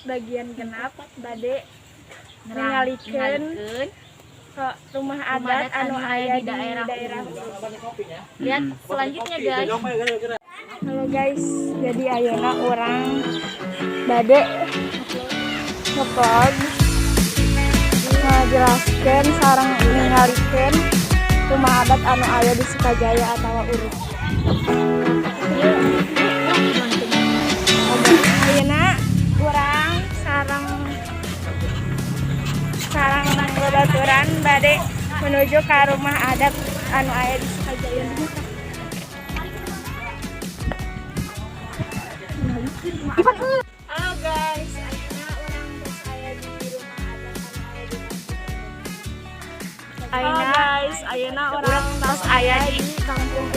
bagian 6 bade ningalikeun Ningalikeun ke rumah adat anu aya di daerah Urug. Lihat selanjutnya, guys. Halo guys, jadi ayeuna urang bade ngevlog ngajelaskeun sareng ningalikeun rumah adat anu aya di Sukajaya atau Urug. Ayeuna urang sareng sareng babaturan bade menuju ke rumah adat anu aya di Sukajaya. Halo guys, ayeuna urang tos aya di rumah adat anu aya di Kampung Urug. Halo guys, ayeuna urang tos aya di Kampung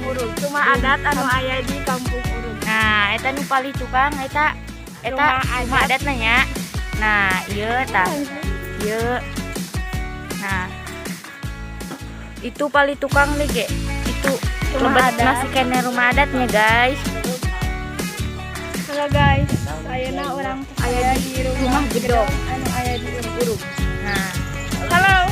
Urug. Rumah adat anu aya di Kampung Urug. Nah, eta nu palih tukang eta eta Rumah rumah adat. Adatna nya. Nah, ieu tah. Ieu. Nah. Itu palih tukang nih ge. Itu Rumah lebet adat. Masih keneh rumah adatnya, guys. Halo guys, ayeuna urang tos aya di rumah rumah gedong. Anu aya di Urug. Nah, Halo.